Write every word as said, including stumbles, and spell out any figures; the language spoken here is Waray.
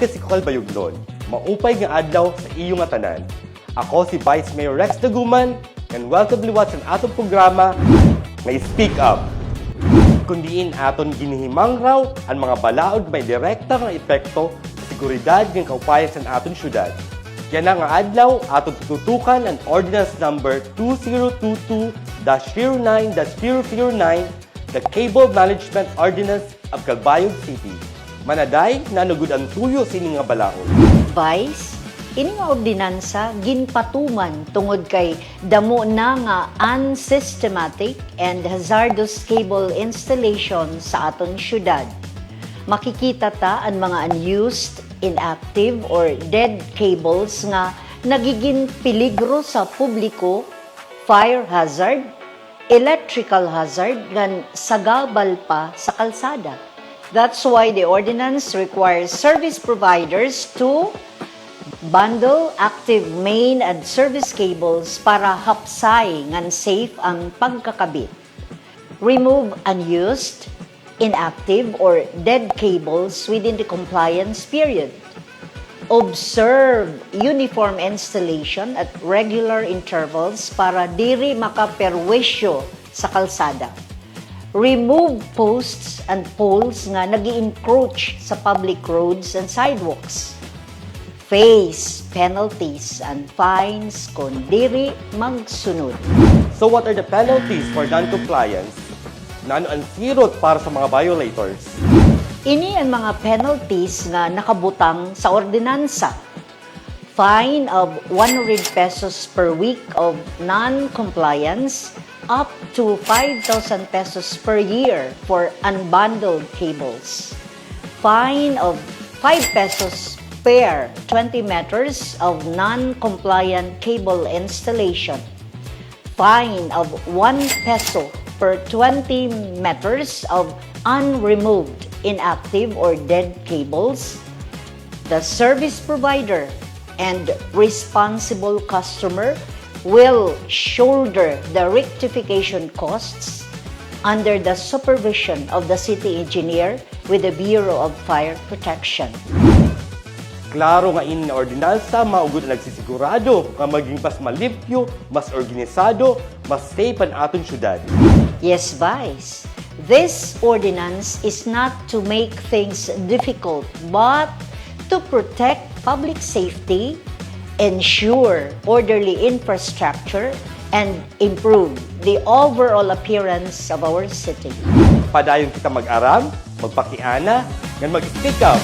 Kay si Calbayog Lon, maupay nga adlaw sa iyo nga tanan. Ako si Vice Mayor Rex Daguman, and welcome liwat sa atong programa nga Speak Up, kun diin aton ginhihimangraw an mga balaod may direkta nga epekto sa seguridad ngan kaupayan sa aton syudad. Yana nga adlaw, aton tututukan an Ordinance Number two zero two two dash zero nine dash zero zero nine, the Cable Management Ordinance of Calbayog City. Mana Day, nano gud an tuyo sini nga balaod? Vice, ini nga ordinansa ginpatuman tungod kay damo na nga unsystematic and hazardous cable installation sa aton syudad. Makikita ta an mga unused, inactive, or dead cables nga nagigin peligro sa publiko, fire hazard, electrical hazard ngan sagabal pa sa kalsada. That's why the ordinance requires service providers to bundle active main and service cables para hapsay ngan safe ang pagkakabit. Remove unused, inactive, or dead cables within the compliance period. Observe uniform installation at regular intervals para diri makaperwisyo sa kalsada. Remove posts and poles nga nag-i-encroach sa public roads and sidewalks. Face penalties and fines kon diri magsunod. So what are the penalties for non-compliance? Nano an sirot para sa mga violators? Ini an mga penalties nga nakabutang sa ordinansa. Fine of one hundred pesos per week of non-compliance, up to five thousand pesos per year for unbundled cables. Fine of five pesos per twenty meters of non-compliant cable installation. Fine of one peso per twenty meters of unremoved, inactive, or dead cables. The service provider and responsible customer will shoulder the rectification costs under the supervision of the city engineer with the Bureau of Fire Protection. Klaro nga ini nga ordinansa mao gud an nagsisigurado nga maging mas malimpyo, mas organisado, mas safe an aton syudad. Yes, Vice. This ordinance is not to make things difficult, but to protect public safety, ensure orderly infrastructure, and improve the overall appearance of our city. Padayon kita mag-aram, magpakiana, ngan mag-speak up.